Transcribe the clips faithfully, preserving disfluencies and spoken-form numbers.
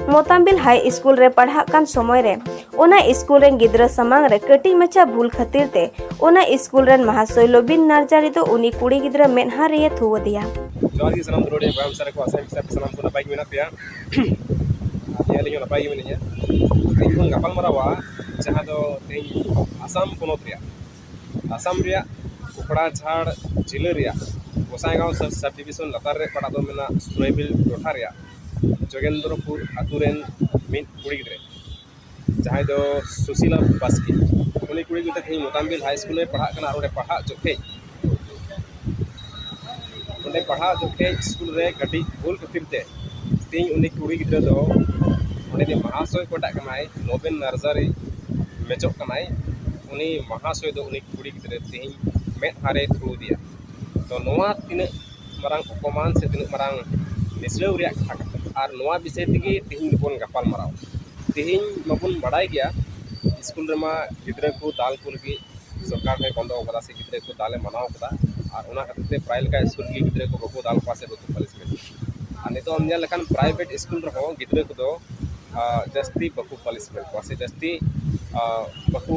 ᱢᱚᱛᱟᱢᱵᱤᱞ ᱦᱟᱭ school ᱨᱮ ᱯᱟᱲᱦᱟᱜ ᱠᱟᱱ ᱥᱚᱢᱚᱭ ᱨᱮ ᱚᱱᱟ ᱥᱠᱩᱞ ᱨᱮᱱ ᱜᱤᱫᱽᱨᱟᱹ ᱥᱟᱢᱟᱝ ᱨᱮ ᱠᱟᱹᱴᱤᱡ ᱢᱟᱪᱷᱟ ᱵᱷᱩᱞ ᱠᱷᱟᱹᱛᱤᱨ ᱛᱮ ᱚᱱᱟ ᱥᱠᱩᱞ ᱨᱮᱱ ᱢᱟᱦᱟᱥᱚᱭ ᱞᱚᱵᱤᱱ ᱱᱟᱨᱡᱟᱨᱤ ᱫᱚ ᱩᱱᱤ ᱠᱩᱲᱤ ᱜᱤᱫᱽᱨᱟᱹ ᱢᱮᱫᱦᱟ ᱨᱮᱭᱮ ᱛᱷᱩ ᱟᱫᱮᱭᱟ᱾ ᱡᱚᱦᱟᱨ ᱜᱮ ᱥᱟᱱᱟᱢ ᱫᱩᱞᱟᱹᱲᱤᱭᱟᱹ ᱵᱚᱭᱦᱟ ᱢᱤᱥᱨᱟ ᱠᱚ, ᱟᱥᱟ ᱠᱚ ᱥᱟᱱᱟᱢ ᱠᱚ ᱱᱟᱯᱟᱭ ᱜᱮ ᱢᱮᱱᱟᱜ ᱯᱮᱭᱟ᱾ ᱟᱨ ᱟᱹᱞᱤᱧ ᱦᱚᱸ ᱱᱟᱯᱟᱭ ᱜᱮ ᱢᱮᱱᱟᱹᱧᱟ᱾ ᱛᱮᱦᱮᱧ ᱵᱚᱱ ᱜᱟᱯᱟᱞ ᱢᱟᱨᱟᱣᱟ ᱡᱟᱦᱟᱸ ᱫᱚ ᱛᱮᱦᱮᱧ ᱟᱥᱟᱢ ᱯᱚᱱᱚᱛ ᱨᱮᱭᱟᱜ, ᱟᱥᱟᱢ ᱨᱮᱭᱟᱜ ᱠᱚᱠᱲᱟᱡᱷᱟᱲ ᱡᱤᱞᱟᱹ ᱨᱮᱭᱟᱜ ᱜᱚᱥᱟᱭᱜᱟᱸᱣ ᱥᱟᱵ ᱰᱤᱵᱤᱥᱚᱱ ᱞᱟᱛᱟᱨ ᱨᱮ ᱯᱟᱲᱟᱜ ᱫᱚ ᱢᱮᱱᱟᱜ ᱥᱩᱨᱟᱭᱵᱤᱞ ᱴᱚᱴᱷᱟ ᱨᱮᱭᱟᱜ ᱡᱳᱜᱮᱱᱫᱨᱚᱯᱩᱨ ᱟᱛᱳ ᱨᱮᱱ ᱢᱤᱫ ᱠᱩᱲᱤ ᱜᱤᱫᱽᱨᱟᱹ, ᱡᱟᱦᱟᱸᱭ ᱫᱚ ᱥᱩᱥᱤᱞᱟ ᱵᱟᱥᱠᱮ᱾ ᱩᱱᱤ ᱠᱩᱲᱤ ᱜᱤᱫᱽᱨᱟᱹ ᱛᱮᱦᱮᱧ ᱢᱚᱛᱟᱢᱵᱤᱞ ᱦᱟᱭ ᱥᱠᱩᱞ ᱨᱮ ᱯᱟᱲᱦᱟᱜ ᱠᱟᱱᱟ᱾ ᱟᱨ ᱚᱸᱰᱮ ᱯᱟᱲᱦᱟᱜ ᱡᱚᱠᱷᱮᱡ, ᱚᱸᱰᱮ ᱯᱟᱲᱦᱟᱜ ᱡᱚᱠᱷᱮᱡ ᱥᱠᱩᱞ ᱨᱮ ᱠᱟᱹᱴᱤᱡ ᱵᱷᱩᱞ ᱠᱷᱟᱹᱛᱤᱨ ᱛᱮ ᱛᱮᱦᱮᱧ ᱩᱱᱤ ᱠᱩᱲᱤ ᱜᱤᱫᱽᱨᱟᱹ ᱫᱚ, ᱚᱸᱰᱮ ᱡᱮ ᱢᱟᱦᱟᱥᱚᱭ ᱚᱠᱚᱭᱴᱟᱜ ᱠᱟᱱᱟᱭ, ᱱᱚᱵᱤᱱ ᱱᱟᱨᱡᱟᱨᱤ ᱢᱮᱪᱚᱜ ᱠᱟᱱᱟᱭ, ᱩᱱᱤ ᱢᱟᱦᱟᱥᱚᱭ ᱫᱚ ᱩᱱᱤ ᱠᱩᱲᱤ ᱜᱤᱫᱽᱨᱟᱹ ᱛᱮᱦᱮᱧ ᱢᱮᱫᱦᱟ ᱨᱮᱭ ᱛᱷᱩ ᱟᱫᱮᱭᱟ᱾ ᱛᱚ ᱱᱚᱣᱟ ᱛᱤᱱᱟᱹᱜ ᱢᱟᱨᱟᱝ ᱚᱯᱚᱢᱟᱱ ᱥᱮ ᱛᱤᱱᱟᱹᱜ ᱢᱟᱨᱟᱝ ᱱᱤᱥᱲᱟᱹᱣ ᱨᱮᱭᱟᱜ ᱠᱟᱛᱷᱟ ᱠᱟᱱᱟ᱾ ᱟᱨ ᱱᱚᱣᱟ ᱵᱤᱥᱚᱭ ᱛᱮᱜᱮ ᱛᱮᱦᱮᱧ ᱫᱚᱵᱚᱱ ᱜᱟᱯᱟᱞ ᱢᱟᱨᱟᱣᱟ᱾ ᱛᱮᱦᱮᱧ ᱢᱟᱵᱚᱱ ᱵᱟᱲᱟᱭ ᱜᱮᱭᱟ, ᱥᱠᱩᱞ ᱨᱮᱢᱟ ᱜᱤᱫᱽᱨᱟᱹ ᱠᱚ ᱫᱟᱞ ᱠᱚ ᱞᱟᱹᱜᱤᱫ ᱥᱚᱨᱠᱟᱨ ᱦᱚᱸᱭ ᱵᱚᱱᱫᱚ ᱟᱠᱟᱫᱟ ᱥᱮ ᱜᱤᱫᱽᱨᱟᱹ ᱠᱚ ᱫᱟᱞᱮ ᱢᱟᱱᱟᱣ ᱟᱠᱟᱫᱟ᱾ ᱟᱨ ᱚᱱᱟ ᱠᱷᱟᱹᱛᱤᱨ ᱛᱮ ᱯᱨᱟᱭ ᱞᱮᱠᱟ ᱥᱠᱩᱞ ᱨᱮᱜᱮ ᱜᱤᱫᱽᱨᱟᱹ ᱠᱚ ᱵᱟᱠᱚ ᱫᱟᱞ ᱠᱚᱣᱟ ᱥᱮ ᱵᱟᱠᱚ ᱯᱟᱱᱤᱥᱢᱮᱱᱴ᱾ ᱟᱨ ᱱᱤᱛᱚᱜ ᱮᱢ ᱧᱮᱞ ᱞᱮᱠᱷᱟᱱ ᱯᱨᱟᱭᱵᱷᱮᱴ ᱥᱠᱩᱞ ᱨᱮᱦᱚᱸ ᱜᱤᱫᱽᱨᱟᱹ ᱠᱚᱫᱚ, ᱟᱨ, ᱡᱟᱹᱥᱛᱤ ᱵᱟᱠᱚ ᱯᱟᱱᱤᱥᱢᱮᱱᱴ ᱠᱚᱣᱟ ᱥᱮ ᱡᱟᱹᱥᱛᱤ, ᱟᱨ, ᱵᱟᱠᱚ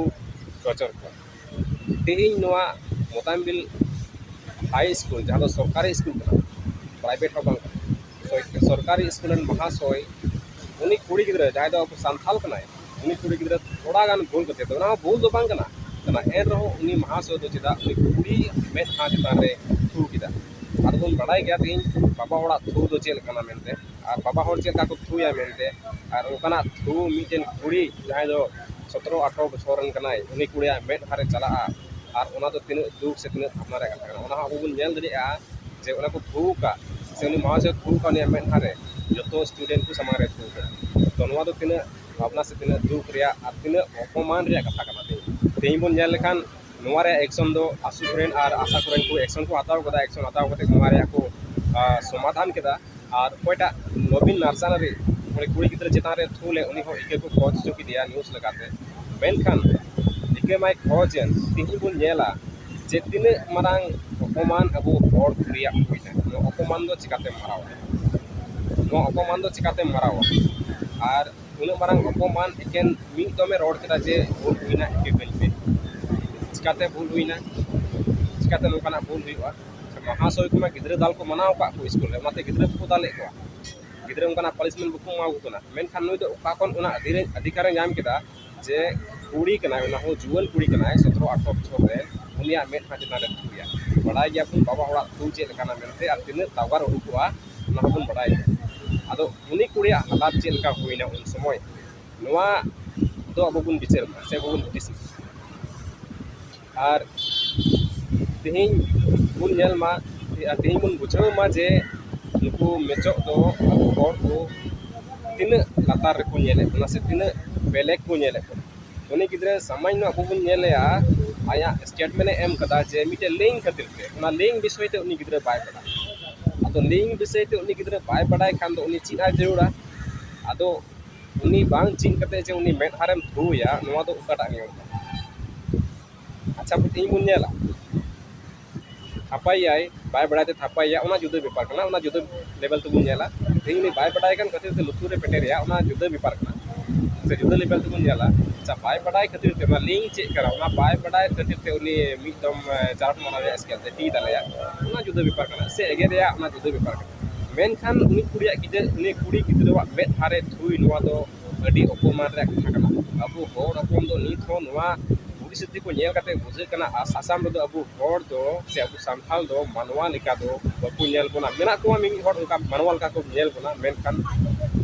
ᱴᱚᱨᱪᱟᱨ ᱠᱚᱣᱟ᱾ ᱛᱮᱦᱮᱧ ᱱᱚᱣᱟ ᱢᱚᱛᱟᱢᱵᱤᱞ ᱦᱟᱭ ᱥᱠᱩᱞ, ᱡᱟᱦᱟᱸ ᱫᱚ ᱥᱚᱨᱠᱟᱨᱤ ᱥᱠᱩᱞ ᱠᱟᱱᱟ, ᱯᱨᱟᱭᱵᱷᱮᱴ ᱦᱚᱸ ᱵᱟᱝ ᱠᱟᱱᱟ, ᱥᱚᱭ-, ᱥᱚᱨᱠᱟᱨᱤ ᱥᱠᱩᱞ ᱨᱮᱱ ᱢᱟᱦᱟᱥᱚᱭ, ᱩᱱᱤ ᱠᱩᱲᱤ ᱜᱤᱫᱽᱨᱟᱹ ᱡᱟᱦᱟᱸᱭ ᱫᱚ ᱟᱵᱚ ᱥᱟᱱᱛᱟᱞ ᱠᱟᱱᱟᱭ, ᱩᱱᱤ ᱠᱩᱲᱤ ᱜᱤᱫᱽᱨᱟᱹ ᱛᱷᱚᱲᱟ ᱜᱟᱱ ᱵᱷᱩᱞ ᱠᱟᱛᱮ ᱫᱚ, ᱚᱱᱟ ᱦᱚᱸ ᱵᱷᱩᱞ ᱫᱚ ᱵᱟᱝ ᱠᱟᱱᱟ, ᱠᱟᱱᱟ, ᱮᱱ ᱨᱮᱦᱚᱸ ᱩᱱᱤ ᱢᱟᱦᱟᱥᱚᱭ ᱫᱚ ᱪᱮᱫᱟᱜ ᱩᱱᱤ ᱠᱩᱲᱤ ᱢᱮᱫᱦᱟ ᱪᱮᱛᱟᱱ ᱨᱮ ᱛᱷᱩ ᱠᱮᱫᱟ? ᱟᱫᱚ ᱵᱚᱱ ᱵᱟᱲᱟᱭ ᱜᱮᱭᱟ ᱛᱮᱦᱮᱧ ᱵᱟᱵᱟ ᱦᱚᱲᱟᱜ ᱛᱷᱩ ᱫᱚ ᱪᱮᱫ ᱞᱮᱠᱟᱱᱟ ᱢᱮᱱᱛᱮ, ᱟᱨ ᱵᱟᱵᱟ ᱦᱚᱲ ᱪᱮᱫ ᱞᱮᱠᱟ ᱠᱚ ᱛᱷᱩᱭᱟ ᱢᱮᱱᱛᱮ, ᱟᱨ ᱚᱱᱠᱟᱱᱟᱜ ᱛᱷᱩ ᱢᱤᱫᱴᱮᱱ ᱠᱩᱲᱤ ᱡᱟᱦᱟᱸᱭ ᱫᱚ ᱥᱚᱛᱨᱚ ᱟᱴᱷᱨᱚ ᱵᱚᱪᱷᱚᱨ ᱨᱮᱱ ᱠᱟᱱᱟᱭ, ᱩᱱᱤ ᱠᱩᱲᱤᱭᱟᱜ ᱢᱮᱫᱦᱟ ᱨᱮ ᱪᱟᱞᱟᱜᱼᱟ, ᱟᱨ ᱚᱱᱟ ᱫᱚ ᱛᱤᱱᱟᱹᱜ ᱫᱩᱠ ᱥᱮ ᱛᱤᱱᱟᱹᱜ ᱵᱷᱟᱵᱽᱱᱟ ᱨᱮᱭᱟᱜ ᱠᱟᱛᱷᱟ ᱠᱟᱱᱟ᱾ ᱚᱱᱟ ᱦᱚᱸ ᱟᱵᱚ ᱵᱚᱱ ᱧᱮᱞ ᱫᱟᱲᱮᱭᱟᱜᱼᱟ ᱡᱮ ᱚᱱᱟ ᱠᱚ ᱛᱷᱩ ᱟᱠᱟᱫ ᱥᱮ ᱩᱱᱤ ᱢᱟᱦᱟᱥᱚᱭ ᱛᱷᱩ ᱟᱠᱟᱫ ᱩᱱᱤᱭᱟᱜ ᱢᱮᱫᱦᱟ ᱨᱮ ᱡᱚᱛᱚ ᱥᱴᱩᱰᱮᱱᱴ ᱠᱚ ᱥᱟᱢᱟᱝ ᱨᱮ ᱛᱷᱩ ᱟᱠᱟᱫᱟ᱾ ᱛᱚ ᱱᱚᱣᱟ ᱫᱚ ᱛᱤᱱᱟᱹᱜ ᱵᱷᱟᱵᱽᱱᱟ ᱥᱮ ᱛᱤᱱᱟᱹᱜ ᱫᱩᱠ ᱨᱮᱭᱟᱜ ᱟᱨ ᱛᱤᱱᱟᱹᱜ ᱚᱯᱚᱢᱟᱱ ᱨᱮᱭᱟᱜ ᱠᱟᱛᱷᱟ ᱠᱟᱱᱟ᱾ ᱛᱮᱦᱮᱧ, ᱛᱮᱦᱮᱧ ᱵᱚᱱ ᱧᱮᱞ ᱞᱮᱠᱷᱟᱱ ᱱᱚᱣᱟ ᱨᱮᱭᱟᱜ ᱮᱠᱥᱚᱱ ᱫᱚ ᱟᱥᱩ ᱥᱚᱨᱮᱱ ᱟᱨ ᱟᱥᱟ ᱥᱚᱨᱮᱱ ᱠᱚ ᱮᱠᱥᱚᱱ ᱠᱚ ᱦᱟᱛᱟᱣ ᱠᱟᱫᱟ᱾ ᱮᱠᱥᱚᱱ ᱦᱟᱛᱟᱣ ᱠᱟᱛᱮ ᱱᱚᱣᱟ ᱨᱮᱭᱟᱜ ᱠᱚ, ᱟ, ᱥᱚᱢᱟᱫᱷᱟᱱ ᱠᱮᱫᱟ᱾ ᱟᱨ ᱚᱠᱚᱭᱴᱟᱜ ᱱᱚᱵᱤᱱ ᱱᱟᱨᱡᱟᱨᱤ ᱩᱱᱤ ᱠᱩᱲᱤ ᱜᱤᱫᱽᱨᱟᱹ ᱪᱮᱛᱟᱱ ᱨᱮ ᱛᱷᱩ ᱞᱮᱫ, ᱩᱱᱤ ᱦᱚᱸ ᱤᱠᱟᱹ ᱠᱚ ᱠᱷᱚᱡᱽ ᱦᱚᱪᱚ ᱠᱮᱫᱮᱭᱟ ᱱᱤᱭᱩᱡᱽ ᱞᱮᱠᱟᱛᱮ᱾ ᱢᱮᱱᱠᱷᱟᱱ ᱤᱠᱟᱹ ᱢᱟᱭ ᱠᱷᱚᱡᱽ ᱮᱱ, ᱛᱮᱦᱮᱧ ᱵᱚᱱ ᱧᱮᱞᱟ ᱡᱮ ᱛᱤᱱᱟᱹᱜ ᱢᱟᱨᱟᱝ ᱚᱯᱚᱢᱟᱱ ᱟᱵᱚ ᱦᱚᱲ ᱠᱩᱲᱤᱭᱟᱜ ᱦᱩᱭᱱᱟ᱾ ᱱᱚᱣᱟ ᱚᱯᱚᱢᱟᱱ ᱫᱚ ᱪᱤᱠᱟᱛᱮᱢ ᱢᱟᱨᱟᱣᱟ? ᱱᱚᱣᱟ ᱚᱯᱚᱢᱟᱱ ᱫᱚ ᱪᱤᱠᱟᱹᱛᱮᱢ ᱢᱟᱨᱟᱣᱟ? ᱟᱨ ᱩᱱᱟᱹᱜ ᱢᱟᱨᱟᱝ ᱚᱯᱚᱢᱟᱱ ᱮᱠᱮᱱ ᱢᱤᱫ ᱫᱚᱢᱮ ᱨᱚᱲ ᱠᱮᱫᱟ ᱡᱮ ᱵᱷᱩᱞ ᱦᱩᱭᱱᱟ, ᱤᱠᱟᱹ ᱠᱟᱹᱧ ᱯᱮ᱾ ᱪᱤᱠᱟᱹᱛᱮ ᱵᱷᱩᱞ ᱦᱩᱭᱱᱟ? ᱪᱤᱠᱟᱹᱛᱮ ᱱᱚᱝᱠᱟᱱᱟᱜ ᱵᱷᱩᱞ ᱦᱩᱭᱩᱜᱼᱟ? ᱢᱟᱦᱟᱥᱚᱭ ᱠᱚᱢᱟ ᱜᱤᱫᱽᱨᱟᱹ ᱫᱟᱞ ᱠᱚ ᱢᱟᱱᱟᱣ ᱟᱠᱟᱫ ᱠᱚ ᱥᱠᱩᱞ ᱨᱮ, ᱚᱱᱟᱛᱮ ᱜᱤᱫᱽᱨᱟᱹ ᱵᱟᱠᱚ ᱫᱟᱞᱮᱫ ᱠᱚᱣᱟ, ᱜᱤᱫᱽᱨᱟᱹ ᱚᱱᱠᱟᱱᱟᱜ ᱯᱟᱱᱤᱥᱢᱮᱱᱴ ᱵᱟᱠᱚ ᱮᱢᱟ ᱠᱚ ᱠᱟᱱᱟ᱾ ᱢᱮᱱᱠᱷᱟᱱ ᱱᱩᱭ ᱫᱚ ᱚᱠᱟ ᱠᱷᱚᱱ ᱚᱱᱟ ᱚᱫᱷᱤᱨᱮ- ᱚᱫᱷᱤᱠᱟᱨᱮ ᱧᱟᱢ ᱠᱮᱫᱟ ᱡᱮ ᱠᱩᱲᱤ ᱠᱟᱱᱟᱭ, ᱚᱱᱟ ᱦᱚᱸ ᱡᱩᱣᱟᱹᱱ ᱠᱩᱲᱤ ᱠᱟᱱᱟᱭ, ᱥᱚᱛᱨᱚ ᱟᱴᱷᱨᱚ ᱵᱚᱪᱷᱚᱨ ᱨᱮ, ᱩᱱᱤᱭᱟᱜ ᱢᱮᱫᱦᱟ ᱪᱮᱛᱟᱱ ᱨᱮ ᱛᱷᱩᱭᱟ? ᱵᱟᱲᱟᱭ ᱜᱮᱭᱟᱵᱚᱱ ᱵᱟᱵᱟ ᱦᱚᱲᱟᱜ ᱛᱷᱩ ᱪᱮᱫ ᱞᱮᱠᱟᱱᱟ ᱢᱮᱱᱛᱮ, ᱟᱨ ᱛᱤᱱᱟᱹᱜ ᱛᱟᱣᱟᱨ ᱩᱰᱩᱠᱚᱜᱼᱟ ᱚᱱᱟ ᱦᱚᱸᱵᱚᱱ ᱵᱟᱲᱟᱭ ᱜᱮᱭᱟ᱾ ᱟᱫᱚ ᱩᱱᱤ ᱠᱩᱲᱤᱭᱟᱜ ᱦᱟᱞᱟᱛ ᱪᱮᱫ ᱞᱮᱠᱟ ᱦᱩᱭᱱᱟ ᱩᱱ ᱥᱚᱢᱚᱭ, ᱱᱚᱣᱟ ᱫᱚ ᱟᱵᱚ ᱵᱚᱱ ᱵᱤᱪᱟᱹᱨ ᱢᱟ ᱥᱮ ᱟᱵᱚ ᱵᱚᱱ ᱦᱩᱫᱤᱥ ᱢᱟ᱾ ᱟᱨ ᱛᱮᱦᱮᱧ ᱵᱚᱱ ᱧᱮᱞ ᱢᱟ, ᱛᱮᱦᱮᱧ ᱵᱚᱱ ᱵᱩᱡᱷᱟᱹᱣ ᱢᱟ ᱡᱮ ᱱᱩᱠᱩ ᱢᱮᱪᱚᱜ ᱫᱚ ᱟᱵᱚ ᱦᱚᱲ ᱠᱚ ᱛᱤᱱᱟᱹᱜ ᱞᱟᱛᱟᱨ ᱨᱮᱠᱚ ᱧᱮᱞᱮᱫ ᱵᱚᱱᱟ ᱥᱮ ᱛᱤᱱᱟᱹᱜ ᱵᱮᱞᱮᱠ ᱠᱚ ᱧᱮᱞᱮᱫ ᱵᱚᱱᱟ᱾ ᱩᱱᱤ ᱜᱤᱫᱽᱨᱟᱹ ᱥᱟᱢᱟᱱᱱᱚ ᱟᱵᱚ ᱵᱚᱱ ᱧᱮᱞᱮᱭᱟ, ᱟᱭᱟᱜ ᱥᱴᱮᱴᱢᱮᱱᱴ ᱮ ᱮᱢ ᱠᱟᱫᱟ ᱡᱮ ᱢᱤᱫᱴᱮᱱ ᱞᱤᱝᱠ ᱠᱷᱟᱹᱛᱤᱨ ᱛᱮ, ᱚᱱᱟ ᱞᱤᱝᱠ ᱵᱤᱥᱚᱭ ᱛᱮ ᱩᱱᱤ ᱜᱤᱫᱽᱨᱟᱹ ᱵᱟᱭ ᱵᱟᱲᱟᱭᱟ᱾ ᱟᱫᱚ ᱞᱤᱝᱠ ᱵᱤᱥᱚᱭ ᱛᱮ ᱩᱱᱤ ᱜᱤᱫᱽᱨᱟᱹ ᱵᱟᱭ ᱵᱟᱲᱟᱭ ᱠᱷᱟᱱ ᱫᱚ ᱩᱱᱤ ᱪᱮᱫ ᱟᱭ ᱡᱟᱹᱨᱩᱲᱟ? ᱟᱫᱚ ᱩᱱᱤ ᱵᱟᱝ ᱪᱮᱫ ᱠᱟᱛᱮ ᱡᱮ ᱩᱱᱤ ᱢᱮᱫᱦᱟ ᱨᱮᱢ ᱛᱷᱩᱭᱟ, ᱱᱚᱣᱟ ᱫᱚ ᱚᱠᱟᱴᱟᱜ ᱱᱤᱭᱚᱢ ᱠᱟᱱᱟ? ᱟᱪᱪᱷᱟ, ᱛᱮᱦᱮᱧ ᱵᱚᱱ ᱧᱮᱞᱟ, ᱛᱷᱟᱯᱟᱭᱟᱭ, ᱵᱟᱭ ᱵᱟᱲᱟᱭ ᱛᱮ ᱛᱷᱟᱯᱟᱭᱟ, ᱚᱱᱟ ᱡᱩᱫᱟᱹ ᱵᱮᱯᱟᱨ ᱠᱟᱱᱟ, ᱚᱱᱟ ᱡᱩᱫᱟᱹ ᱞᱮᱵᱮᱞ ᱛᱮᱵᱚᱱ ᱧᱮᱞᱟ᱾ ᱛᱮᱦᱮᱧ ᱩᱱᱤ ᱵᱟᱭ ᱵᱟᱲᱟᱭ ᱠᱟᱱ ᱠᱷᱟᱹᱛᱤᱨ ᱛᱮ ᱞᱩᱛᱩᱨ ᱨᱮ ᱯᱮᱴᱮᱨᱮᱭᱟ, ᱚᱱᱟ ᱡᱩᱫᱟᱹ ᱵᱮᱯᱟᱨ ᱠᱟᱱᱟ, ᱥᱮ ᱡᱩᱫᱟᱹ ᱞᱮᱵᱮᱞ ᱛᱮᱵᱚᱱ ᱧᱮᱞᱟ᱾ ᱟᱪᱪᱷᱟ, ᱵᱟᱭ ᱵᱟᱲᱟᱭ ᱠᱷᱟᱹᱛᱤᱨ ᱛᱮ ᱚᱱᱟ ᱞᱤᱝᱠ ᱪᱮᱫ ᱠᱟᱱᱟ, ᱚᱱᱟ ᱵᱟᱭ ᱵᱟᱲᱟᱭ ᱠᱷᱟᱹᱛᱤᱨ ᱛᱮ ᱩᱱᱤ ᱢᱤᱫ ᱫᱚᱢ, ᱮ, ᱪᱟᱨᱚᱴ ᱢᱟᱨᱟᱣᱮᱭᱟ, ᱥᱠᱮᱞ ᱛᱮ ᱛᱤ ᱫᱟᱞᱮᱭᱟ, ᱚᱱᱟ ᱡᱩᱫᱟᱹ ᱵᱮᱯᱟᱨ ᱠᱟᱱᱟ, ᱥᱮ ᱮᱜᱮᱨᱮᱭᱟ, ᱚᱱᱟ ᱡᱩᱫᱟᱹ ᱵᱮᱯᱟᱨ ᱠᱟᱱᱟ᱾ ᱢᱮᱱᱠᱷᱟᱱ ᱩᱱᱤ ᱠᱩᱲᱤᱭᱟᱜ ᱜᱤᱫᱽᱨᱟᱹ, ᱩᱱᱤ ᱠᱩᱲᱤ ᱜᱤᱫᱽᱨᱟᱹᱣᱟᱜ ᱢᱮᱫᱦᱟ ᱨᱮ ᱛᱷᱩᱭ, ᱱᱚᱣᱟ ᱫᱚ ᱟᱹᱰᱤ ᱚᱯᱚᱢᱟᱱ ᱨᱮᱭᱟᱜ ᱠᱟᱛᱷᱟ ᱠᱟᱱᱟ᱾ ᱟᱵᱚ ᱦᱚᱲ ᱦᱚᱯᱚᱱ ᱫᱚ ᱱᱤᱛ ᱦᱚᱸ ᱱᱚᱣᱟ ᱯᱚᱨᱤᱥᱛᱷᱤᱛᱤ ᱠᱚ ᱧᱮᱞ ᱠᱟᱛᱮ ᱵᱩᱡᱷᱟᱹᱜ ᱠᱟᱱᱟ, ᱟᱥ-, ᱟᱥᱟᱢ ᱨᱮᱫᱚ ᱟᱵᱚ ᱦᱚᱲ ᱫᱚ ᱥᱮ ᱟᱵᱚ ᱥᱟᱱᱛᱟᱲ ᱫᱚ ᱢᱟᱱᱣᱟ ᱞᱮᱠᱟ ᱫᱚ ᱵᱟᱠᱚ ᱧᱮᱞ ᱵᱚᱱᱟ᱾ ᱢᱮᱱᱟᱜ ᱠᱚᱣᱟ ᱢᱤᱢᱤᱫ ᱦᱚᱲ ᱚᱱᱠᱟ ᱢᱟᱱᱣᱟ ᱞᱮᱠᱟ ᱠᱚ ᱧᱮᱞ ᱵᱚᱱᱟ, ᱢᱮᱱᱠᱷᱟᱱ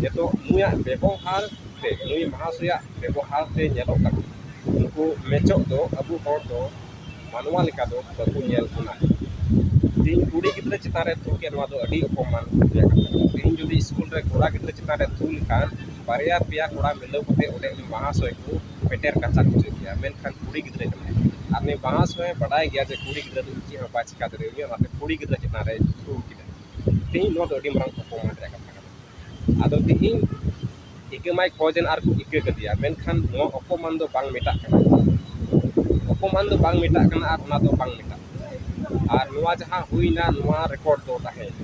ᱱᱤᱛᱚᱜ ᱱᱩᱭᱟᱜ ᱵᱮᱵᱚᱦᱟᱨ ᱛᱮ, ᱱᱩᱭ ᱢᱟᱦᱟᱥᱚᱭᱟᱜ ᱵᱮᱵᱚᱦᱟᱨ ᱛᱮ ᱧᱮᱞᱚᱜ ᱠᱟᱱᱟ, ᱱᱩᱠᱩ ᱢᱮᱪᱚᱜ ᱫᱚ ᱟᱵᱚ ᱦᱚᱲ ᱫᱚ ᱢᱟᱱᱣᱟ ᱞᱮᱠᱟ ᱫᱚ ᱵᱟᱠᱚ ᱧᱮᱞ ᱵᱚᱱᱟ᱾ ᱛᱮᱦᱮᱧ ᱠᱩᱲᱤ ᱜᱤᱫᱽᱨᱟᱹ ᱪᱮᱛᱟᱱ ᱨᱮ ᱛᱷᱩ ᱜᱮ ᱱᱚᱣᱟ ᱫᱚ ᱟᱹᱰᱤ ᱚᱯᱚᱢᱟᱱ ᱨᱮᱭᱟᱜ ᱠᱟᱛᱷᱟ ᱠᱟᱱᱟ᱾ ᱛᱮᱦᱮᱧ ᱡᱩᱫᱤ ᱥᱠᱩᱞ ᱨᱮ ᱠᱚᱲᱟ ᱜᱤᱫᱽᱨᱟᱹ ᱪᱮᱛᱟᱱ ᱨᱮ ᱛᱷᱩ ᱞᱮᱠᱷᱟᱱ ᱵᱟᱨᱭᱟ ᱯᱮᱭᱟ ᱠᱚᱲᱟ ᱢᱤᱞᱟᱹᱣ ᱠᱟᱛᱮ ᱚᱸᱰᱮ ᱩᱱᱤ ᱢᱟᱦᱟᱥᱚᱭ ᱠᱚ ᱯᱮᱴᱮᱨ ᱠᱟᱪᱟ ᱦᱚᱪᱚᱭ ᱜᱮᱭᱟ, ᱢᱮᱱᱠᱷᱟᱱ ᱠᱩᱲᱤ ᱜᱤᱫᱽᱨᱟᱹ ᱠᱟᱱᱟᱭ᱾ ᱟᱨ ᱩᱱᱤ ᱢᱟᱦᱟᱥᱚᱭ ᱵᱟᱰᱟᱭ ᱜᱮᱭᱟ ᱡᱮ ᱠᱩᱲᱤ ᱜᱤᱫᱽᱨᱟᱹ ᱫᱚ ᱪᱮᱫ ᱦᱚᱸ ᱵᱟᱭ ᱪᱤᱠᱟ ᱫᱟᱲᱮᱭᱟᱜᱼᱟ, ᱚᱱᱟᱛᱮ ᱠᱩᱲᱤ ᱜᱤᱫᱽᱨᱟᱹ ᱪᱮᱛᱟᱱ ᱨᱮ ᱛᱷᱩ ᱠᱮᱫᱟ᱾ ᱛᱮᱦᱮᱧ ᱱᱚᱣᱟ ᱫᱚ ᱟᱹᱰᱤ ᱢᱟᱨᱟᱝ ᱚᱯᱚᱢᱟᱱ ᱨᱮᱭᱟᱜ ᱠᱟᱛᱷᱟ ᱠᱟᱱᱟ᱾ ᱟᱫᱚ ᱛᱮᱦᱮᱧ ᱤᱠᱟᱹ ᱢᱟᱭ ᱠᱷᱚᱡᱽ ᱮᱱ ᱟᱨ ᱠᱚ ᱤᱠᱟᱹ ᱠᱮᱫᱮᱭᱟ, ᱢᱮᱱᱠᱷᱟᱱ ᱱᱚᱣᱟ ᱚᱯᱚᱢᱟᱱ ᱫᱚ ᱵᱟᱝ ᱢᱮᱴᱟᱜ ᱠᱟᱱᱟ᱾ ᱚᱯᱚᱢᱟᱱ ᱫᱚ ᱵᱟᱝ ᱢᱮᱴᱟᱜ ᱠᱟᱱᱟ ᱟᱨ ᱚᱱᱟ ᱫᱚ ᱵᱟᱝ ᱢᱮᱴᱟᱜ ᱠᱟᱱᱟ᱾ ᱟᱨ ᱱᱚᱣᱟ ᱡᱟᱦᱟᱸ ᱦᱩᱭᱱᱟ, ᱱᱚᱣᱟ ᱨᱮᱠᱚᱨᱰ ᱫᱚ ᱛᱟᱦᱮᱸᱭᱮᱱᱟ᱾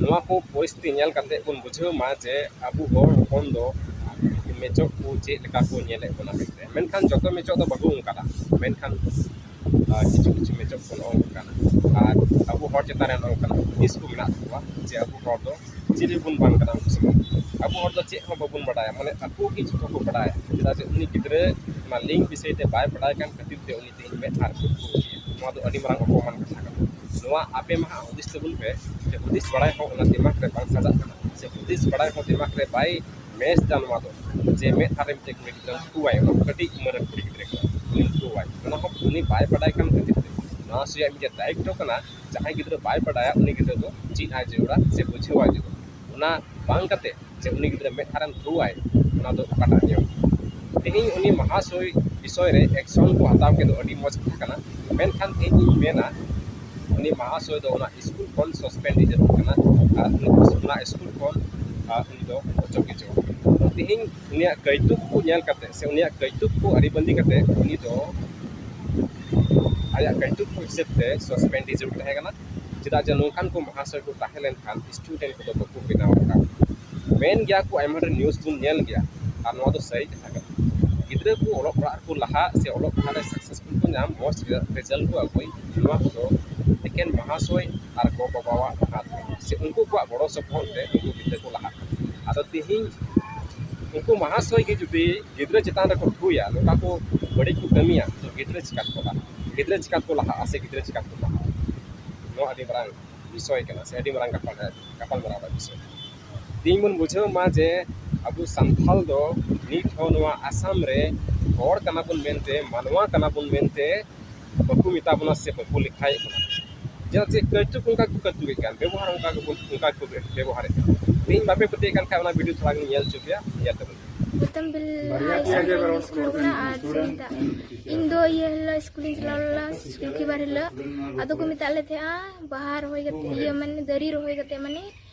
ᱱᱚᱣᱟ ᱠᱚ ᱯᱚᱨᱤᱥᱛᱷᱤᱛᱤ ᱧᱮᱞ ᱠᱟᱛᱮ ᱵᱚᱱ ᱵᱩᱡᱷᱟᱹᱣ ᱢᱟ ᱡᱮ ᱟᱵᱚ ᱦᱚᱲ ᱦᱚᱯᱚᱱ ᱫᱚ ᱢᱮᱪᱚᱜ ᱠᱚ ᱪᱮᱫ ᱞᱮᱠᱟ ᱠᱚ ᱧᱮᱞᱮᱫ ᱵᱚᱱᱟ ᱢᱮᱱᱛᱮ᱾ ᱢᱮᱱᱠᱷᱟᱱ ᱡᱚᱛᱚ ᱢᱮᱪᱚᱜ ᱫᱚ ᱵᱟᱵᱚ ᱚᱱᱠᱟᱱᱟ᱾ ᱢᱮᱱᱠᱷᱟᱱ ᱟᱨ ᱠᱤᱪᱷᱩ ᱠᱤᱪᱷᱩ ᱢᱮᱪᱚᱜ ᱠᱚ ᱱᱚᱜᱼᱚ ᱱᱚᱝᱠᱟᱱᱟ᱾ ᱟᱨ ᱟᱵᱚ ᱦᱚᱲ ᱪᱮᱛᱟᱱ ᱨᱮ ᱱᱚᱜᱼᱚ ᱱᱚᱝᱠᱟᱱ ᱦᱩᱫᱤᱥ ᱠᱚ ᱢᱮᱱᱟᱜ ᱛᱟᱠᱚᱣᱟ ᱡᱮ ᱟᱵᱚ ᱦᱚᱲ ᱫᱚ ᱪᱤᱞᱤ ᱵᱚᱱ ᱵᱟᱝ ᱠᱟᱱᱟ ᱩᱱᱠᱩ ᱥᱚᱢᱟᱱ᱾ ᱟᱵᱚ ᱦᱚᱲ ᱫᱚ ᱪᱮᱫ ᱦᱚᱸ ᱵᱟᱵᱚᱱ ᱵᱟᱰᱟᱭᱟ, ᱢᱟᱱᱮ ᱟᱠᱚ ᱜᱮ ᱡᱚᱛᱚ ᱠᱚ ᱵᱟᱰᱟᱭᱟ᱾ ᱪᱮᱫᱟᱜ ᱡᱮ ᱩᱱᱤ ᱜᱤᱫᱽᱨᱟᱹ ᱚᱱᱟ ᱞᱤᱝᱠ ᱵᱤᱥᱚᱭ ᱛᱮ ᱵᱟᱭ ᱵᱟᱰᱟᱭ ᱠᱟᱱ ᱠᱷᱟᱹᱛᱤᱨ ᱛᱮ ᱩᱱᱤ ᱛᱮᱦᱮᱧ ᱢᱮᱫ ᱟᱨ ᱠᱚ ᱱᱚᱣᱟ ᱫᱚ ᱟᱹᱰᱤ ᱢᱟᱨᱟᱝ ᱚᱯᱚᱢᱟᱱ ᱠᱟᱛᱷᱟ ᱠᱟᱱᱟ᱾ ᱱᱚᱣᱟ ᱟᱯᱮ ᱢᱟ ᱦᱟᱸᱜ ᱦᱩᱫᱤᱥ ᱛᱟᱵᱚᱱ ᱯᱮ ᱡᱮ ᱦᱩᱫᱤᱥ ᱵᱟᱲᱟᱭ ᱦᱚᱸ ᱚᱱᱟ ᱫᱤᱢᱟᱜᱽ ᱨᱮ ᱵᱟᱝ ᱥᱟᱡᱟᱜ ᱠᱟᱱᱟ, ᱥᱮ ᱦᱩᱫᱤᱥ ᱵᱟᱲᱟᱭ ᱦᱚᱸ ᱫᱤᱢᱟᱜᱽ ᱨᱮ ᱵᱟᱭ ᱢᱮᱪ ᱫᱟ ᱱᱚᱣᱟ ᱫᱚ, ᱡᱮ ᱢᱮᱫ ᱫᱷᱟᱨᱮ ᱢᱤᱫᱴᱮᱱ ᱠᱩᱲᱤ ᱜᱤᱫᱽᱨᱟᱹ ᱴᱷᱩᱣᱟᱭ, ᱚᱱᱟ ᱠᱟᱹᱴᱤᱡ ᱩᱢᱮᱨ ᱨᱮᱱ ᱠᱩᱲᱤ ᱜᱤᱫᱽᱨᱟᱹ ᱠᱟᱱᱟ, ᱩᱱᱤ ᱴᱷᱩᱣᱟᱭ, ᱚᱱᱟ ᱦᱚᱸ ᱩᱱᱤ ᱵᱟᱭ ᱵᱟᱰᱟᱭ ᱠᱟᱱ ᱠᱷᱟᱹᱛᱤᱨ ᱛᱮ᱾ ᱱᱚᱣᱟ ᱥᱚᱭᱟᱜ ᱢᱤᱫᱴᱮᱱ ᱫᱟᱭᱤᱛᱛᱚ ᱠᱟᱱᱟ, ᱡᱟᱦᱟᱸᱭ ᱜᱤᱫᱽᱨᱟᱹ ᱵᱟᱭ ᱵᱟᱰᱟᱭᱟ ᱩᱱᱤ ᱜᱤᱫᱽᱨᱟᱹ ᱫᱚ ᱪᱮᱫ ᱟᱭ ᱡᱟᱹᱨᱩᱲᱟ ᱥᱮ ᱵᱩᱡᱷᱟᱹᱣᱟᱭ ᱡᱟᱹᱨᱩᱲᱟ᱾ ᱚᱱᱟ ᱵᱟᱝ ᱠᱟᱛᱮ ᱡᱮ ᱩᱱᱤ ᱜᱤᱫᱽᱨᱟᱹ ᱢᱮᱫ ᱫᱷᱟᱨᱮᱢ ᱴᱷᱩᱣᱟᱭ, ᱚᱱᱟ ᱫᱚ ᱚᱠᱟᱴᱟᱜ ᱱᱤᱭᱚᱢ? ᱛᱮᱦᱮᱧ ᱩᱱᱤ ᱢᱟᱦᱟᱥᱚᱭ ᱵᱤᱥᱚᱭ ᱨᱮ ᱮᱠᱥᱚᱱ ᱠᱚ ᱦᱟᱛᱟᱣ ᱠᱮᱫ ᱫᱚ ᱟᱹᱰᱤ ᱢᱚᱡᱽ ᱠᱟᱛᱷᱟ ᱠᱟᱱᱟ, ᱢᱮᱱᱠᱷᱟᱱ ᱤᱧ ᱤᱧ ᱢᱮᱱᱟ ᱩᱱᱤ ᱢᱟᱦᱟᱥᱚᱭ ᱫᱚ ᱚᱱᱟ ᱥᱠᱩᱞ ᱠᱷᱚᱱ ᱥᱟᱥᱯᱮᱱᱰ ᱡᱟᱹᱨᱩᱲ ᱠᱟᱱᱟ᱾ ᱟᱨ ᱚᱱᱟ ᱥᱠᱩᱞ ᱠᱷᱚᱱ ᱟᱨ ᱩᱱᱤ ᱫᱚ ᱚᱪᱚᱜ ᱜᱮ ᱪᱚ᱾ ᱛᱮᱦᱮᱧ ᱩᱱᱤᱭᱟᱜ ᱠᱟᱹᱭᱛᱩᱠ ᱠᱚ ᱧᱮᱞ ᱠᱟᱛᱮ ᱥᱮ ᱩᱱᱤᱭᱟᱜ ᱠᱟᱹᱭᱛᱩᱠ ᱠᱚ ᱟᱹᱨᱤᱵᱟᱸᱫᱤ ᱠᱟᱛᱮ ᱩᱱᱤ ᱫᱚ ᱟᱭᱟᱜ ᱠᱟᱹᱭᱛᱩᱠ ᱠᱚ ᱦᱤᱥᱟᱹᱵ ᱛᱮ ᱥᱟᱥᱯᱮᱱᱰ ᱡᱟᱹᱨᱩᱲ ᱛᱟᱦᱮᱸ ᱠᱟᱱᱟ᱾ ᱪᱮᱫᱟᱜ ᱡᱮ ᱱᱚᱝᱠᱟᱱ ᱠᱚ ᱢᱟᱦᱟᱥᱚᱭ ᱠᱚ ᱛᱟᱦᱮᱸ ᱞᱮᱱᱠᱷᱟᱱ ᱥᱴᱩᱰᱮᱱᱴ ᱠᱚᱫᱚ ᱵᱟᱠᱚ ᱵᱮᱱᱟᱣ ᱟᱠᱟᱫ᱾ ᱢᱮᱱ ᱜᱮᱭᱟ ᱠᱚ, ᱟᱭᱢᱟ ᱰᱷᱮᱨ ᱱᱤᱭᱩᱡᱽ ᱵᱚᱱ ᱧᱮᱞ ᱜᱮᱭᱟ, ᱟᱨ ᱱᱚᱣᱟ ᱫᱚ ᱥᱟᱹᱨᱤ ᱠᱟᱛᱷᱟ ᱠᱟᱱᱟ᱾ ᱜᱤᱫᱽᱨᱟᱹ ᱠᱚ ᱚᱞᱚᱜ ᱯᱟᱲᱦᱟᱜ ᱨᱮᱠᱚ ᱞᱟᱦᱟᱜ ᱥᱮ ᱚᱞᱚᱜ ᱯᱟᱲᱦᱟᱜ ᱨᱮ ᱥᱟᱠᱥᱮᱥᱯᱷᱩᱞ ᱠᱚ ᱧᱟᱢ, ᱢᱚᱡᱽ ᱨᱮᱡᱟᱞᱴ ᱠᱚ ᱟᱹᱜᱩᱭ, ᱱᱚᱣᱟ ᱠᱚᱫᱚ ᱮᱠᱮᱱ ᱢᱟᱦᱟᱥᱚᱭ ᱟᱨ ᱜᱚ ᱵᱟᱵᱟᱣᱟᱜ ᱦᱟᱛ ᱥᱮ ᱩᱱᱠᱩ ᱠᱚᱣᱟᱜ ᱜᱚᱲᱚ ᱥᱚᱯᱚᱦᱚᱫ ᱛᱮ ᱩᱱᱠᱩ ᱜᱤᱫᱽᱨᱟᱹ ᱠᱚ ᱞᱟᱦᱟᱜ ᱠᱟᱱᱟ᱾ ᱟᱫᱚ ᱛᱮᱦᱮᱧ ᱩᱱᱠᱩ ᱢᱟᱦᱟᱥᱚᱭ ᱜᱮ ᱡᱩᱫᱤ ᱜᱤᱫᱽᱨᱟᱹ ᱪᱮᱛᱟᱱ ᱨᱮᱠᱚ ᱴᱷᱩᱭᱟ, ᱱᱚᱝᱠᱟ ᱠᱚ ᱵᱟᱹᱲᱤᱡ ᱠᱚ ᱠᱟᱹᱢᱤᱭᱟ, ᱛᱚ ᱜᱤᱫᱽᱨᱟᱹ ᱪᱤᱠᱟᱹ ᱛᱮᱠᱚ ᱞᱟᱦᱟᱜᱼᱟ? ᱜᱤᱫᱽᱨᱟᱹ ᱪᱤᱠᱟᱹ ᱛᱮᱠᱚ ᱞᱟᱦᱟᱜᱼᱟ ᱥᱮ ᱜᱤᱫᱽᱨᱟᱹ ᱪᱤᱠᱟᱹ ᱛᱮᱠᱚ ᱞᱟᱦᱟᱜᱼᱟ? ᱱᱚᱣᱟ ᱟᱹᱰᱤ ᱢᱟᱨᱟᱝ ᱵᱤᱥᱚᱭ ᱠᱟᱱᱟ ᱥᱮ ᱟᱹᱰᱤ ᱢᱟᱨᱟᱝ ᱜᱟᱯᱟᱞ ᱜᱟᱯᱟᱞᱢᱟᱨᱟᱣ ᱨᱮᱱᱟᱜ ᱵᱤᱥᱚᱭ᱾ ᱛᱮᱦᱮᱧ ᱵᱚᱱ ᱵᱩᱡᱷᱟᱹᱣ ᱢᱟ ᱡᱮ ᱟᱵᱚ ᱥᱟᱱᱛᱟᱞ ᱫᱚ ᱱᱤᱛ ᱦᱚᱸ ᱱᱚᱣᱟ ᱟᱥᱟᱢ ᱨᱮ ᱦᱚᱲ ᱠᱟᱱᱟ ᱵᱚᱱ ᱢᱮᱱᱛᱮ, ᱢᱟᱱᱣᱟ ᱠᱟᱱᱟ ᱵᱚᱱ ᱢᱮᱱᱛᱮ ᱵᱟᱠᱚ ᱢᱮᱛᱟ ᱵᱚᱱᱟ ᱥᱮ ᱵᱟᱠᱚ ᱞᱮᱠᱷᱟᱭᱮᱫ ᱵᱚᱱᱟ᱾ ᱪᱮᱫᱟᱜ ᱡᱮ ᱠᱟᱹᱭᱛᱩᱠ ᱚᱱᱠᱟ ᱠᱚ ᱠᱟᱹᱭᱛᱩᱠᱮᱫ ᱠᱟᱱ, ᱵᱮᱵᱚᱦᱟᱨ ᱚᱱᱠᱟ ᱜᱮᱵᱚᱱ, ᱚᱱᱠᱟ ᱜᱮᱠᱚ ᱵᱮᱵᱚᱦᱟᱨᱮᱫ ᱠᱟᱱ᱾ ᱛᱮᱦᱮᱧ ᱵᱟᱯᱮ ᱯᱟᱹᱛᱭᱟᱹᱜ ᱠᱟᱱ ᱠᱷᱟᱱ ᱚᱱᱟ ᱵᱷᱤᱰᱤᱭᱳ ᱛᱷᱚᱲᱟ ᱜᱟᱱ ᱧᱮᱞ ᱦᱚᱪᱚ ᱯᱮᱭᱟ, ᱧᱮᱞ ᱛᱟᱵᱚᱱ ᱯᱮ᱾ ᱜᱚᱛᱚᱢ ᱵᱤᱞ ᱦᱟᱭ ᱥᱠᱩᱞ ᱨᱮᱱ ᱥᱠᱩᱞ ᱠᱟᱱᱟ ᱟᱨ ᱥᱩᱱᱤᱛᱟ᱾ ᱤᱧ ᱫᱚ ᱤᱭᱟᱹ ᱦᱤᱞᱳᱜ ᱥᱠᱩᱞᱤᱧ ᱪᱟᱞᱟᱣ ᱞᱮᱱᱟ, ᱞᱚᱠᱠᱷᱤᱵᱟᱨ ᱦᱤᱞᱳᱜ᱾ ᱟᱫᱚ ᱠᱚ ᱢᱮᱛᱟᱜ ᱞᱮ ᱛᱟᱦᱮᱸᱜᱼᱟ ᱵᱟᱦᱟ ᱨᱚᱦᱚᱭ ᱠᱟᱛᱮ, ᱤᱭᱟᱹ ᱢᱟᱱᱮ ᱫᱟᱨᱮ ᱨᱚᱦᱚᱭ ᱠᱟᱛᱮ ᱢᱟᱱᱮ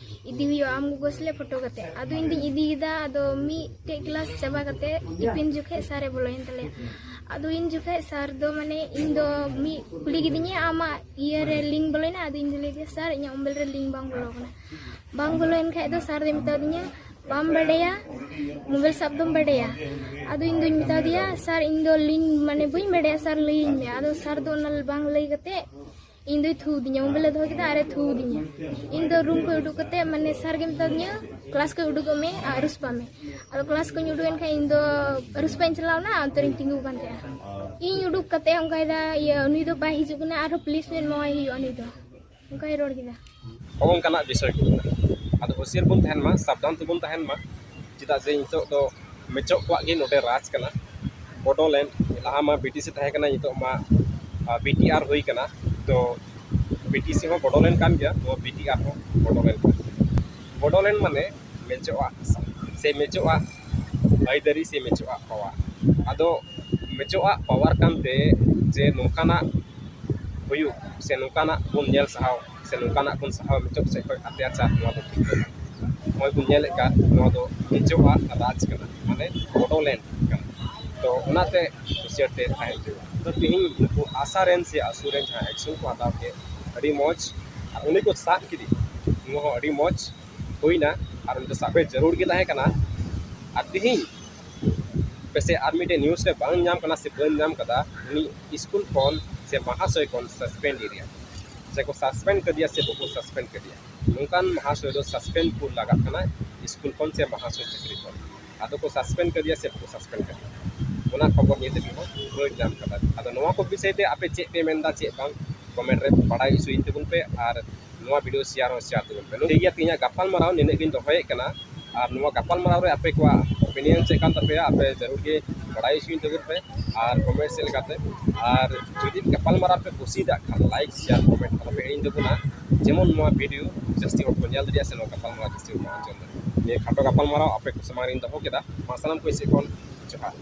ᱤᱫᱤ ᱦᱩᱭᱩᱜᱼᱟ ᱟᱢ ᱜᱚᱜᱚ ᱥᱟᱞᱟᱜ ᱯᱷᱳᱴᱳ ᱠᱟᱛᱮ᱾ ᱟᱫᱚ ᱤᱧ ᱫᱚᱧ ᱤᱫᱤ ᱠᱮᱫᱟ᱾ ᱟᱫᱚ ᱢᱤᱫᱴᱮᱡ ᱠᱞᱟᱥ ᱪᱟᱵᱟ ᱠᱟᱛᱮ ᱴᱤᱯᱷᱤᱱ ᱡᱚᱠᱷᱮᱡ ᱥᱟᱨᱮ ᱵᱚᱞᱚᱭᱮᱱ ᱛᱟᱞᱮᱭᱟ᱾ ᱟᱫᱚ ᱤᱧ ᱡᱚᱠᱷᱮᱡ ᱥᱟᱨ ᱫᱚ ᱢᱟᱱᱮ ᱤᱧ ᱫᱚ ᱢᱤᱫ ᱠᱩᱞᱤ ᱠᱤᱫᱤᱧᱟ, "ᱟᱢᱟᱜ ᱤᱭᱟᱹ ᱨᱮ ᱞᱤᱝᱠ ᱵᱚᱞᱚᱭᱮᱱᱟ?" ᱟᱫᱚ ᱤᱧ ᱫᱚ ᱞᱟᱹᱭ ᱠᱮᱫᱟ, "ᱥᱟᱨ, ᱤᱧᱟᱹᱜ ᱢᱳᱵᱟᱭᱤᱞ ᱨᱮ ᱞᱤᱝᱠ ᱵᱟᱝ ᱵᱚᱞᱚ ᱠᱟᱱᱟ, ᱵᱟᱝ ᱵᱚᱞᱚᱭᱮᱱ ᱠᱷᱟᱡ ᱫᱚ ᱥᱟᱨ ᱫᱚᱭ ᱢᱮᱛᱟ ᱫᱤᱧᱟ, 'ᱵᱟᱢ ᱵᱟᱰᱟᱭᱟ, ᱢᱳᱵᱟᱭᱤᱞ ᱥᱟᱵ ᱫᱚᱢ ᱵᱟᱰᱟᱭᱟ?'" ᱟᱫᱚ ᱤᱧ ᱫᱚᱧ ᱢᱮᱛᱟ ᱫᱮᱭᱟ, "ᱥᱟᱨ, ᱤᱧ ᱫᱚ ᱞᱤᱝᱠ ᱢᱟᱱᱮ ᱵᱟᱹᱧ ᱵᱟᱰᱟᱭᱟ ᱥᱟᱨ, ᱞᱟᱹᱭᱟᱹᱧ ᱢᱮ." ᱟᱫᱚ ᱥᱟᱨ ᱫᱚ ᱚᱱᱟ ᱵᱟᱝ ᱞᱟᱹᱭ ᱠᱟᱛᱮ ᱤᱧ ᱫᱚᱭ ᱛᱷᱩ ᱫᱤᱧᱟ, ᱢᱳᱵᱟᱭᱤᱞ ᱮ ᱫᱚᱦᱚ ᱠᱮᱫᱟ ᱟᱨᱮ ᱛᱷᱩ ᱫᱤᱧᱟ᱾ ᱤᱧ ᱫᱚ ᱨᱩᱢ ᱠᱷᱚᱱ ᱩᱰᱩᱠ ᱠᱟᱛᱮ ᱢᱟᱱᱮ ᱥᱟᱨ ᱜᱮ ᱢᱮᱛᱟ ᱫᱤᱧᱟ, "ᱠᱞᱟᱥ ᱠᱷᱚᱱ ᱩᱰᱩᱠᱚᱜ ᱢᱮ ᱟᱨ ᱟᱹᱨᱩᱥᱯᱟ ᱢᱮ." ᱟᱫᱚ ᱠᱞᱟᱥ ᱠᱷᱚᱱ ᱩᱰᱩᱠ ᱮᱱ ᱠᱷᱟᱱ ᱤᱧ ᱫᱚ ᱟᱹᱨᱩᱥᱯᱟᱧ ᱪᱟᱞᱟᱣ ᱮᱱᱟ, ᱚᱱᱛᱮ ᱨᱤᱧ ᱛᱤᱸᱜᱩ ᱟᱠᱟᱱ ᱛᱟᱦᱮᱸᱜᱼᱟ᱾ ᱤᱧ ᱩᱰᱩᱠ ᱠᱟᱛᱮ ᱚᱱᱠᱟᱭᱮᱫᱟ, "ᱤᱭᱟᱹ, ᱩᱱᱤ ᱫᱚ ᱵᱟᱭ ᱦᱤᱡᱩᱜ ᱠᱟᱱᱟ, ᱟᱨᱦᱚᱸ ᱯᱩᱞᱤᱥ ᱢᱮᱱ ᱮᱢᱟᱣᱟᱭ ᱦᱩᱭᱩᱜᱼᱟ ᱩᱱᱤ ᱫᱚ", ᱚᱱᱠᱟᱭ ᱨᱚᱲ ᱠᱮᱫᱟ᱾ ᱱᱚᱜᱼᱚ ᱱᱚᱝᱠᱟᱱᱟᱜ ᱵᱤᱥᱚᱭ ᱠᱚ ᱢᱮᱱᱟᱜᱼᱟ᱾ ᱟᱫᱚ ᱦᱩᱥᱤᱭᱟᱹᱨ ᱵᱚᱱ ᱛᱟᱦᱮᱱ ᱢᱟ, ᱥᱟᱵᱫᱷᱟᱱ ᱛᱮᱵᱚᱱ ᱛᱟᱦᱮᱱ ᱢᱟ, ᱪᱮᱫᱟᱜ ᱡᱮ ᱱᱤᱛᱚᱜ ᱫᱚ ᱢᱮᱪᱚᱜ ᱠᱚᱣᱟᱜ ᱜᱮ ᱱᱚᱰᱮ ᱨᱟᱡᱽ ᱠᱟᱱᱟ᱾ ᱵᱚᱰᱚᱞᱮᱱᱰ, ᱞᱟᱦᱟ ᱢᱟ ᱵᱤᱴᱤᱥᱤ ᱛᱟᱦᱮᱸ ᱠᱟᱱᱟ, ᱱᱤᱛᱚᱜ ᱢᱟ, ᱟ, ᱵᱤᱴᱤᱟᱨ ᱦᱩᱭ ᱠᱟᱱᱟ᱾ ᱛᱚ ᱵᱤᱴᱤᱥᱤ ᱦᱚᱸ ᱵᱚᱰᱚᱞᱮᱱᱰ ᱠᱟᱱ ᱜᱮᱭᱟ, ᱱᱚᱣᱟ ᱵᱤᱴᱤᱟᱨ ᱦᱚᱸ ᱵᱚᱰᱚᱞᱮᱱᱰ ᱠᱟᱱ ᱜᱮᱭᱟ᱾ ᱵᱚᱰᱚᱞᱮᱱᱰ ᱢᱟᱱᱮ ᱢᱮᱪᱚᱜᱼᱟᱜ ᱦᱟᱥᱟ, ᱥᱮ ᱢᱮᱪᱚᱜᱼᱟᱜ ᱟᱹᱭᱫᱟᱹᱨᱤ, ᱥᱮ ᱢᱮᱪᱚᱜᱼᱟᱜ ᱯᱟᱣᱟᱨ᱾ ᱟᱫᱚ ᱢᱮᱪᱚᱜᱼᱟᱜ ᱯᱟᱣᱟᱨ ᱠᱟᱱᱛᱮ ᱡᱮ ᱱᱚᱝᱠᱟᱱᱟᱜ ᱦᱩᱭᱩᱜ, ᱥᱮ ᱱᱚᱝᱠᱟᱱᱟᱜ ᱵᱚᱱ ᱧᱮᱞ ᱥᱟᱦᱟᱣ, ᱥᱮ ᱱᱚᱝᱠᱟᱱᱟᱜ ᱵᱚᱱ ᱥᱟᱦᱟᱣ ᱢᱮᱪᱚᱜ ᱥᱮᱫ ᱠᱷᱚᱱ ᱚᱛᱛᱟᱪᱟᱨ, ᱱᱚᱣᱟ ᱫᱚ ᱴᱷᱤᱠ ᱫᱚ ᱵᱟᱝ᱾ ᱱᱚᱜᱼᱚᱭ ᱵᱚᱱ ᱧᱮᱞᱮᱫ ᱠᱟᱱ, ᱱᱚᱣᱟ ᱫᱚ ᱢᱮᱪᱚᱜᱼᱟᱜ ᱨᱟᱡᱽ ᱠᱟᱱᱟ, ᱢᱟᱱᱮ ᱵᱚᱰᱚᱞᱮᱱᱰ ᱠᱟᱱᱟ᱾ ᱛᱚ ᱚᱱᱟᱛᱮ ᱦᱩᱥᱤᱭᱟᱹᱨ ᱛᱮ ᱛᱟᱦᱮᱸ ᱦᱩᱭᱩᱜᱼᱟ᱾ ᱛᱚ ᱛᱮᱦᱮᱧ ᱱᱩᱠᱩ ᱟᱥᱟ ᱨᱮᱱ ᱥᱮ ᱟᱥᱩ ᱨᱮᱱ ᱡᱟᱦᱟᱸ ᱮᱠᱥᱚᱱ ᱠᱚ ᱦᱟᱛᱟᱣ ᱠᱮᱫ, ᱟᱹᱰᱤ ᱢᱚᱡᱽ, ᱟᱨ ᱩᱱᱤ ᱠᱚ ᱥᱟᱵ ᱠᱮᱫᱮ, ᱱᱚᱣᱟ ᱦᱚᱸ ᱟᱹᱰᱤ ᱢᱚᱡᱽ ᱦᱩᱭᱱᱟ, ᱟᱨ ᱩᱱᱤ ᱫᱚ ᱥᱟᱵ ᱮ ᱡᱟᱹᱨᱩᱲ ᱜᱮ ᱛᱟᱦᱮᱸ ᱠᱟᱱᱟ᱾ ᱟᱨ ᱛᱮᱦᱮᱧ ᱯᱮᱥᱮ ᱟᱨ ᱢᱤᱫᱴᱮᱱ ᱱᱤᱭᱩᱡᱽ ᱨᱮ ᱵᱟᱝ ᱧᱟᱢ ᱠᱟᱱᱟ ᱥᱮ ᱵᱟᱹᱧ ᱧᱟᱢ ᱠᱟᱫᱟ, ᱩᱱᱤ ᱥᱠᱩᱞ ᱠᱷᱚᱱ ᱥᱮ ᱢᱟᱦᱟᱥᱚᱭ ᱠᱷᱚᱱ ᱥᱟᱥᱯᱮᱱᱰ ᱮᱨᱤᱭᱟ, ᱥᱮ ᱠᱚ ᱥᱟᱥᱯᱮᱱᱰ ᱠᱟᱫᱮᱭᱟ ᱥᱮ ᱵᱟᱠᱚ ᱥᱟᱥᱯᱮᱱᱰ ᱠᱟᱫᱮᱭᱟ, ᱱᱚᱝᱠᱟᱱ ᱢᱟᱦᱟᱥᱚᱭ ᱫᱚ ᱥᱟᱥᱯᱮᱱᱰ ᱠᱚ ᱞᱟᱜᱟᱜ ᱠᱟᱱᱟ ᱥᱠᱩᱞ ᱠᱷᱚᱱ ᱥᱮ ᱢᱟᱦᱟᱥᱚᱭ ᱪᱟᱹᱠᱨᱤ ᱠᱷᱚᱱ᱾ ᱟᱫᱚ ᱠᱚ ᱥᱟᱥᱯᱮᱱᱰ ᱠᱟᱫᱮᱭᱟ ᱥᱮ ᱵᱟᱠᱚ ᱥᱟᱥᱯᱮᱱᱰ ᱠᱟᱫᱮᱭᱟ, ᱚᱱᱟ ᱠᱷᱚᱵᱚᱨ ᱱᱤᱛ ᱫᱷᱟᱹᱵᱤᱡ ᱦᱚᱸ ᱵᱟᱹᱧ ᱧᱟᱢ ᱠᱟᱫᱟ᱾ ᱟᱫᱚ ᱱᱚᱣᱟ ᱠᱚ ᱵᱤᱥᱚᱭ ᱛᱮ ᱟᱯᱮ ᱪᱮᱫ ᱯᱮ ᱢᱮᱱᱫᱟ, ᱪᱮᱫ ᱵᱟᱝ, ᱠᱚᱢᱮᱱᱴ ᱨᱮ ᱵᱟᱲᱟᱭ ᱦᱚᱪᱚᱭᱤᱧ ᱛᱟᱵᱚᱱ ᱯᱮ, ᱟᱨ ᱱᱚᱣᱟ ᱵᱷᱤᱰᱤᱭᱳ ᱥᱮᱭᱟᱨ ᱦᱚᱸ ᱥᱮᱭᱟᱨ ᱛᱟᱵᱚᱱ ᱯᱮ᱾ ᱴᱷᱤᱠ ᱜᱮᱭᱟ, ᱛᱮᱦᱮᱧᱟᱜ ᱜᱟᱯᱟᱞᱢᱟᱨᱟᱣ ᱱᱤᱱᱟᱹᱜ ᱜᱤᱧ ᱫᱚᱦᱚᱭᱮᱫ ᱠᱟᱱᱟ᱾ ᱟᱨ ᱱᱚᱣᱟ ᱜᱟᱯᱟᱞᱢᱟᱨᱟᱣ ᱨᱮ ᱟᱯᱮ ᱠᱚᱣᱟᱜ ᱚᱯᱤᱱᱤᱭᱚᱱ ᱪᱮᱫ ᱠᱟᱱ ᱛᱟᱯᱮᱭᱟ, ᱟᱯᱮ ᱡᱟᱹᱨᱩᱲ ᱜᱮ ᱵᱟᱲᱟᱭ ᱦᱚᱪᱚᱭᱤᱧ ᱛᱟᱵᱚᱱ ᱯᱮ᱾ ᱟᱨ ᱠᱚᱢᱮᱱᱴ ᱥᱮᱫ ᱞᱮᱠᱟᱛᱮ, ᱟᱨ ᱡᱩᱫᱤ ᱜᱟᱯᱟᱞᱢᱟᱨᱟᱣ ᱯᱮ ᱠᱩᱥᱤᱭᱟᱫᱟᱜ ᱠᱷᱟᱱ, ᱞᱟᱭᱤᱠ, ᱥᱮᱭᱟᱨ, ᱠᱚᱢᱮᱱᱴ ᱟᱞᱚ ᱯᱮ ᱦᱤᱲᱤᱧ ᱛᱟᱵᱚᱱᱟ, ᱡᱮᱢᱚᱱ ᱱᱚᱣᱟ ᱵᱷᱤᱰᱤᱭᱳ ᱡᱟᱹᱥᱛᱤ ᱦᱚᱲ ᱠᱚ ᱧᱮᱞ ᱫᱟᱲᱮᱭᱟᱜᱼᱟ ᱥᱮ ᱱᱚᱣᱟ ᱜᱟᱯᱟᱞᱢᱟᱨᱟᱣ ᱡᱟᱹᱥᱛ ᱦᱚᱲ ᱠᱚ ᱟᱸᱡᱚᱢ ᱫᱟᱲᱮᱭᱟᱜᱼᱟ᱾ ᱱᱤᱭᱟᱹ ᱠᱷᱟᱴᱚ ᱜᱟᱯᱟᱞᱢᱟᱨᱟᱣ ᱟᱯᱮ ᱠᱚ ᱥᱟᱢᱟᱝ ᱨᱤᱧ ᱫᱚᱦᱚ ᱠᱮᱫᱟ᱾ ᱢᱟ ᱥᱟᱱᱟᱢ ᱠᱚ ᱥᱮᱫ ᱠᱷᱚᱱ ᱡᱚᱦᱟᱨ᱾